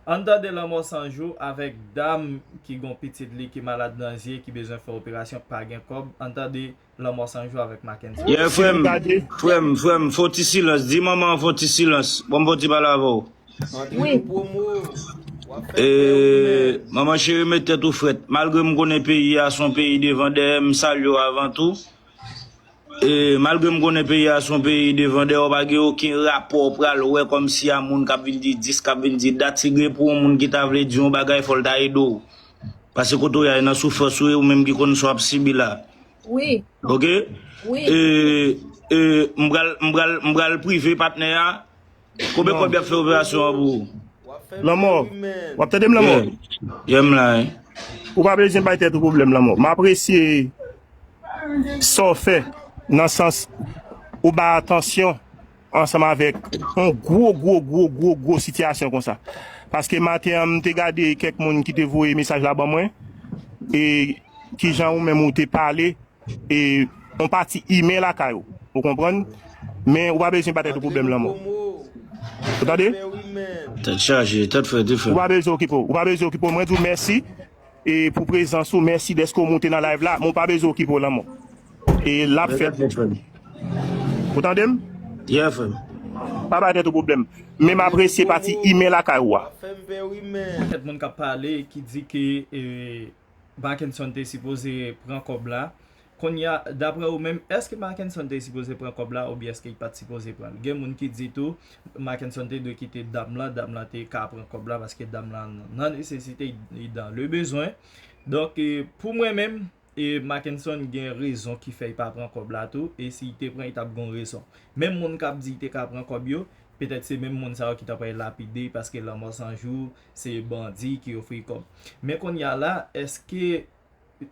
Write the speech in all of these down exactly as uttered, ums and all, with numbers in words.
Ann tande Lanmò San Jou avèk dam ki gon pitit li ki malad nan zye, ki bezwen fè operasyon, pa gen kòb. Ann tande Lanmò San Jou avèk Mackenson. Yeah, frè m, frè m, frè m, fè yon ti silans. Di manman an fè yon ti silans. Ban m fè yon ti pale avè w. Wi. E, manman cheri, met tèt ou frèt. Malgre m konnen peyi a se yon peyi devan dèyè, m salye w avan tou. E, malgre m konnen peyi a se yon peyi devan dèyè, w pa gen okenn rapò w pral wè kòmsi a moun k ap vin di dis, k ap vin di dat. Si gen pou yon moun ki ta vle di yon bagay, fò l ta ede w. Paske kote w ye a, e nan soufrans ou ye, ou menm ki konn sa w ap sibi la. Wi. Oke? Wi. E, e, m pral, m pral, m pral prive patnè a. Konbyen kòb y ap fè operasyon an pou ou? Lanmò, w ap tande m, Lanmò? Yeah. Yeah, m la, wi. Ou pa bezwen bay tèt ou pwoblèm, Lanmò. M apresye sa w fè nan sans ou bay atansyon ansanm avèk yon gwo, gwo, gwo, gwo, gwo sitiyasyon konsa. Paske maten an, m te gade kèk moun ki te voye mesaj la ban mwen, e kijan ou menm ou te pale, e yon pati imen lakay ou. Ou konprann? Men ou pa bezwen bay tèt ou pwoblèm, Lanmò. Ou tande? Tèt chaje, tèt frèt, frè. Ou pa bezwen okipe w. Ou pa bezwen okipe w. Mwen di w mèsi, e, pou prezans ou. Mèsi dèske w moute nan live la. Men w pa bezwen okipe w, Lanmò. E l ap fèt. Ou tande m? Yeah, frè m. Pa bay tèt ou pwoblèm. Men m apresye pati imen lakay ou a. Kèk moun k ap pale ki di ke, e, Mackenson te sipoze pran kòb la. Kounye a, daprè ou menm, èske Mackenson te sipoze pran kòb la oubyen èske li pa t sipoze pran l? Gen moun ki di tou, Mackenson te dwe kite dam lan, dam lan te ka pran kòb la paske dam lan nan nesesite, li dans le besoin. Donk, e, pou mwen menm, e, Mackenson gen rezon ki fè li pa pran kòb la tou, e si li te pran, li t ap gon rezon. Menm moun k ap di li te ka pran kòb yo, petèt se menm moun sa yo ki t ap lapide paske Lanmò San Jou se bandi ki ofri kòb. Men kounye a la, èske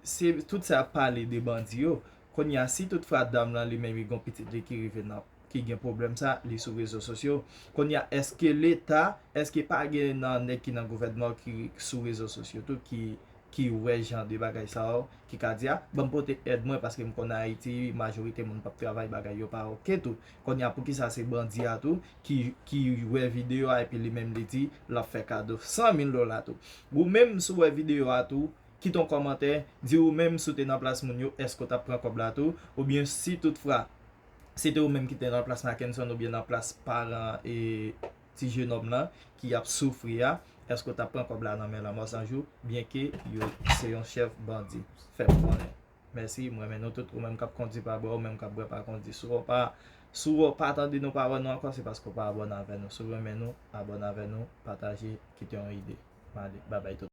se tout sa y ap pale de bandi yo? Kounye a, si toutfwa dam lan li menm li gon pitit li ki rive nan, ki gen pwoblèm sa, li sou rezo sosyo. Kounye a, èske Leta, èske pa gen nan nèg ki nan gouvènman ki sou rezo sosyo tou ki, ki wè jan de bagay sa yo, ki ka di, a, ban m pote èd mwen paske m konn Ayiti, majorite moun p ap travay, bagay yo pa oke tou. Kounye a, poukisa se bandi a tou ki, ki wè videyo a epi li menm li di l ap fè kado san mil dola tou? Ou menm si w wè videyo a tou, kite yon kòmantè, di ou menm si w te nan plas moun yo, èske w t ap pran kòb la tou? Oubyen si toutfwa, se te ou menm ki te nan plas Mackenson oubyen nan plas paran e ti jenòm lan ki ap soufri a, èske w t ap pran kòb la nan men Lanmò San Jou, byenke yo se yon chèf bandi? Fè m konnen. Mèsi, m renmen nou tout, ou menm k ap kondui pa bwè, ou menm k ap bwè pa kondui. Si w pa, si w pa tande nou pa wè nou ankò, se paske w pa abòne avè nou. Si w renmen nou, abòne avè nou, pataje, kite yon ide. M ale, babay tout.